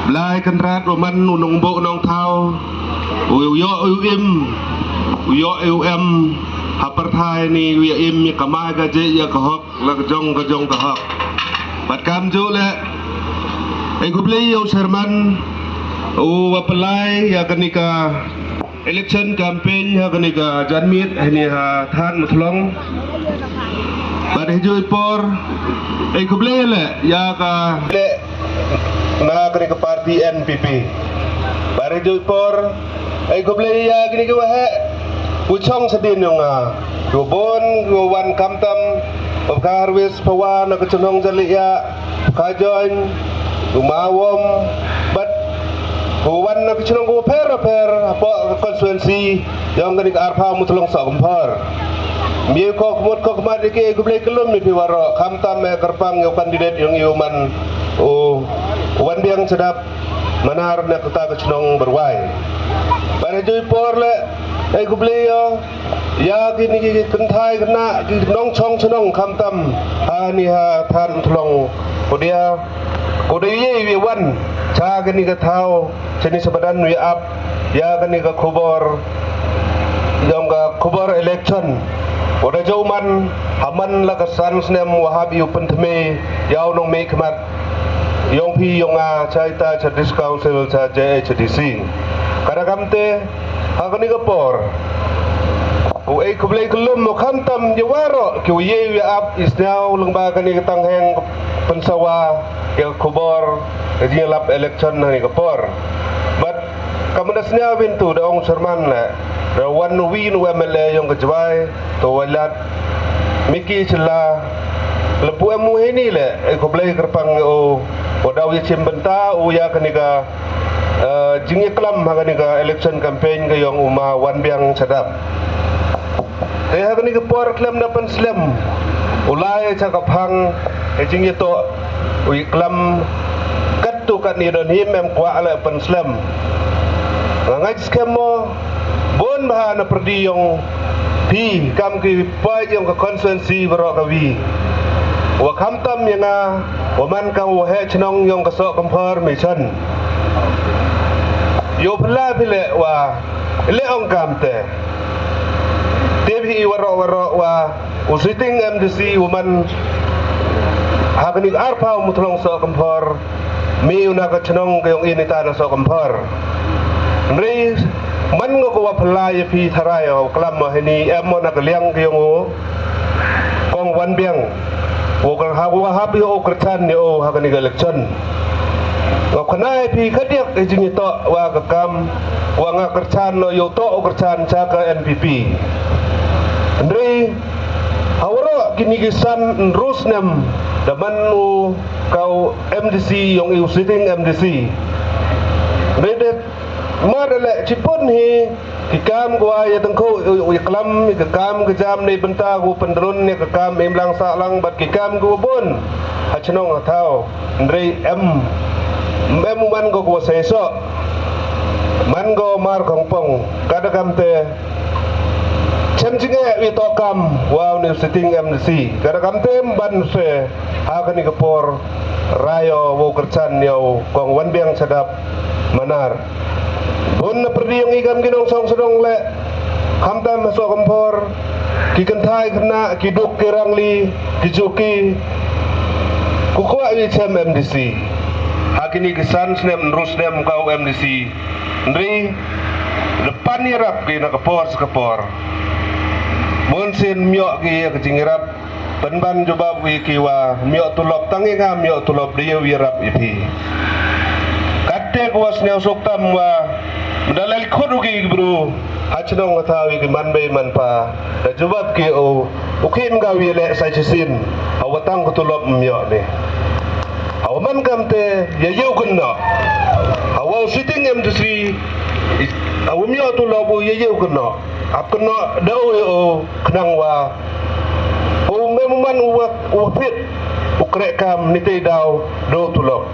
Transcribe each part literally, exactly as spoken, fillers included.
Blai Kynrad u man u nongbuh nongthaw, u ïoh u im, u ïoh u em ha pyrthei ne u ïa im ïa ka mai ka jait ïa ka hok la ka jong ka jong ka hok. Bad kumjuh leh, ai khublei ïa u chairman uba pynlai ïa kane ka election campaign ha kane ka janmiet hangne ha Thadmuthlong. Bad ha juh i por, ai khublei leh ïa ka leh na kane ka party N P P. Bad ha juh i por, ai khublei ïa kine ki waheh, u chong sdien jong nga, u bun u wan khamtam, u ka Harvest Phawa na ka chnong Jalyiah, ka join u Mawom, bad u wan na ka chnong u pher pher hapoh ka constituency jong kane ka Arphaw Muthlong Sohkymphor. Mih ko khmut ko khmat ïa ki, ai khublei kyllum ïa phi waroh, khamtam eh kyrpang ïa u candidate jong i u man u Wanbiang Shadap Manar na kata ka chnong Byrwai. Bad ha juh i por leh, ai khublei ïa ïa kine ki kynthei khynnah ki nongchong chnong khamtam hangne ha Thadmuthlong. Ko dia, ko da ïa ïa wan cha kane ka thaw, shane sha madan u ïa ap ïa kane ka khubor jong ka khubor election. Ko da ju man ha man la ka san snem wa hap ïa u pynthymmai ïa u nongmihkhmat jong phi jong nga cha ita cha District Council cha J H D C. Kata kamte ha kane ka por, u ai khublei kyllum u khamtam ïa waroh ki u ïa u ïa ap, i sñiaw lyngba kane ka tangheng pynsawa ïa ka khubor ka jingïalap election ha kane ka por. Bad ka mynta sñiaw bynta da ong chairman leh, da wan u wi u M L A jong ka Jwai, to wa lad Micky Shylla, lympu em u heini leh, ai khublei kyrpang ïa u, u da u ïa chim bynta u ïa kane ka, eh, jingïaklam ha kane ka election campaign ka jong u ma Wanbiang Shadap. Te ha kane ka por khlem da pynslem u lai cha ka phang ka jingïatoh u ïaklam katto katne don hi, em kwah leh pynslem. Nga ngeit skhem mo bun bha na pyrdi jong phi kam ki paid jong ka constituency baroh kawi. Wa khamtam ïa nga wa man ka u heh chnong jong ka Sohkymphor Mission. Ïoh phi la phi leh wa leh ong kamte. Te phi i waroh waroh wa u sitting M D C u man ha kane ka Arphaw Muthlong Sohkymphor, mih u na ka chnong ka jong i nita na Sohkymphor. Hynrei man ngo ko wa phylla ïa phi tharai u klam mo heini em mo na ka liang ka jong u Kong Wanbiang. Wa ka ha wa hap ïa u kyrchan ïa u ha kane ka election. Nga khana ïa phi ka diak ka jingïatoh wa ka kam wa nga kyrchan noh ïa u toh u kyrchan cha ka N P P. Hynrei ha waroh kine ki san ynru snem da man u ka u M D C jong i u sitting M D C. Hynrei da mar da leh chipun hi ki kam kwah ïa tang ko ïa klam ïa ka kam ka jam ne bynta ko pyndrun ïa ka kam imlang sahlang bad ki kam ko bun ha chnong ha thaw. Hynrei em em u man ko ko sei soh man ko mar kong pong kada kamte. Chem jingeh wi to kam wa u ne sitting M D C kada kamte ban se ha kane ka por. Rayo wo kyrchan ïa u Kong Wanbiang Shadap Manar. Bun na pyrdi ïa ngi kam ki nongshong shnong leh khamtam ha Sohkymphor, ki kynthai khynnah, ki duk ki rangli, ki juki. Ku kwah ïa chem M D C ha kine ki san snem ynru snem ka u M D C. Hynrei da pan ïarap ki na ka por sa ka por. Bun sien ym ïoh ki ïa ka jingïarap. Pynban jubab wi ki wa ym ïoh tulop, tang ïa nga ym ïoh tulop, da ïa u ïarap ïa phi. Katte ko wa sñiaw suk tam wa da leh khut u ki bru ha chnong ha thaw ïa ki man bei man pa. Da jubab ki u u khim ka wi leh sa chisin ha wa tang ko tulop ym ïoh ne. Ha wa man kamte ïa ïew kynnoh. Ha wa u sitting M D C ha wa ym ïoh tulop u ïa ïew kynnoh. Ap kynnoh da u ïa u khnang wa u mem u man u wa u wa pit u kreh kam ni te daw do tulop.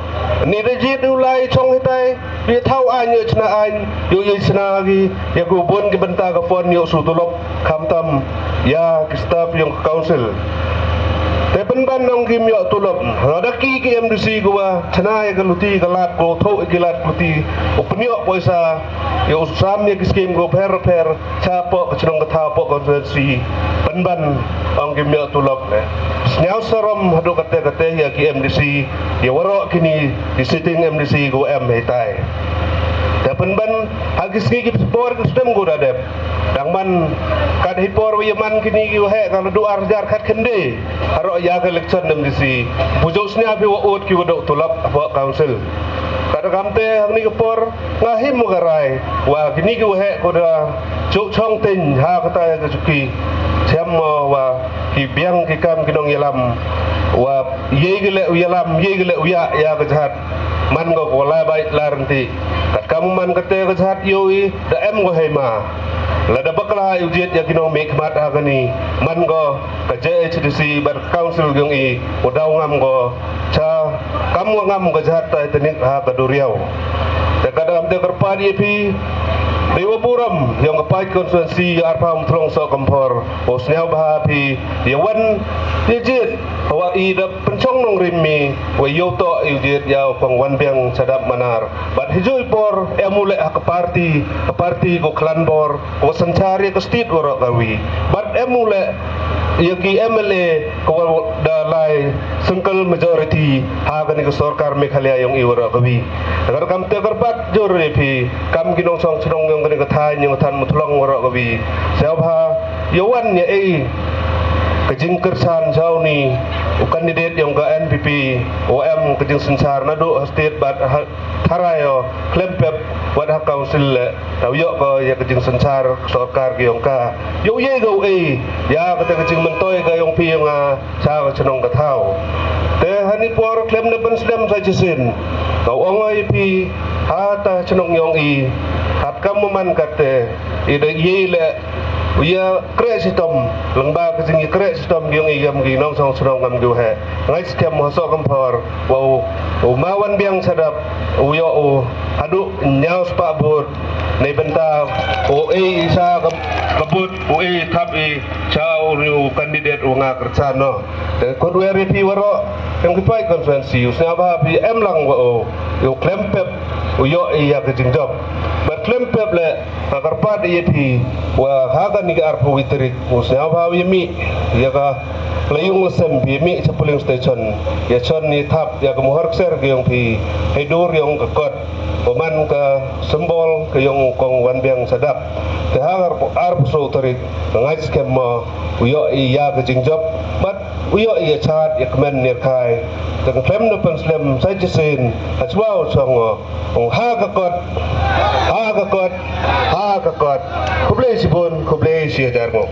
Ni da jied u lai chong hitai ïa thaw aiñ ïa chna aiñ ïa ïa chna gi ïa ku bun ki bynta ka phone ïa u su tulop khamtam ïa ki staff ïa ka council. Te Pynban ong kim ïoh tulop. Lada ki ki M D C kiwa chna ïa ka luti ka lad, ko thoh ïa ki lad luti, u pynïoh poisa ïa u sam ïa ki skim ko pher pher cha poh ka chnong ka thaw poh constituency. Pynban ong kim ïoh tulop ne. Sñiaw sarom haduh kate kate ïa ki M D C, ïa waroh kini ki sitting M D C ko em hei tai. Te pynban ha ki sngi ki por ki stem ko da dep. Dang man kat hi por wi man kini ki waheh ka la du ar hajar khat khynde. Haroh ïa ka election M D C, pujok sñiaw phi wa ut ki wa dok tulop hapoh council. Kat kam te hangni ka por nga him ka rai wa kini ki waheh ko da chuk chong tin ha kata ka chuki. Chem mo wa ki biang ki kam ki nong ïalam wa ye ki le u ïalam, ye ki le u ïa ïa ka jhat. Man ko ko la bai lar nti. Kat kam man kate ka jhat ïohi da em ko hei ma. Lada bakla ïa u jied ïa ki nong mih khmat ha kani. Man ko ka J H D C bad council yong i u daw ngam ko cha kam wa ngam ka jhat tai tenik ha ka duriaw. Te ka dam te kyrpad ïa phi dei wa buram yong ka Paid constituency ïa arphaw Umthlong Sohkymphor. Wa sñiaw bha phi ïa wan ïa jied wa i da pynchong nongrim mi wa ïoh to ïa jied ïa u kong Wanbiang Shadap Manar. Bad hi joi por em u leh ha ka party, ka party ko klan bor, ko synchar ïa ka state waroh kawi. Bad em u leh ïa ki M L A ko da lai single majority ha kani ka sorkar Meghalaya yong i waroh kawi. Agar kam te kyrpad jur ïa phi kam ki nongchong chnong yong kani ka thaiñ yong than Umthlong waroh kawi. Sñiaw bha ïa wan ïa ei ka jingkyrshan jaw ni u candidate yong ka N P P, wa em ka jingsynchar naduh ha state bad ha tharai o khlem pep wat ha council le. Tau ïoh ko ïa ka jingsynchar sorkar ki yong ka. Ïoh ye ko ei ïa kata ka jingmyntoi ka yong phi yong a cha ka chnong ka thaw. Te hani por khlem ne pynslem sa chisin. Ka ong ïa phi ha ta chnong yong i hat kam man kate i da ye le u ïa kreh sitom, lengba ka jing ïa kreh sitom yong i yam ki nongchong chnong ngam ki waheh. Ngai skem ha Sohkymphor wa u, u ma Wanbiang Shadap u ïoh u haduh ñiaw spah vote. Nei bynta u ei i cha ka, ka vote u ei thap i cha u ri u candidate u nga kyrchan no. Te kut wer ïa phi waroh yong ki Paid constituency u sñiaw bha phi em lang wa u, u khlem pep u ïoh i ïa ka jingjop. Bad khlem pep le nga kyrpad ïa phi wa ha kani ka arphew wi tarik u sñiaw bha ïa mi ïa ka la yung la sem phi ïa mi cha polling station ïa chon ni thap ïa ka muhar kser ka yong phi hei dur yong ka kot. Wa man ka symbol ka yong kong Wanbiang Shadap. Te ha arphew arphew so tarik nga ngai skem mo u ïoh i ïa ka jingjop bad u ïoh i ïa chat ïa kmen nirkai. Te nga khlem na pynslem sa chisin ha chwa u chong o. Ong ha ka kot, ha ka kot, ha ka kot. Khublei shibun, khublei shi hajar ngok.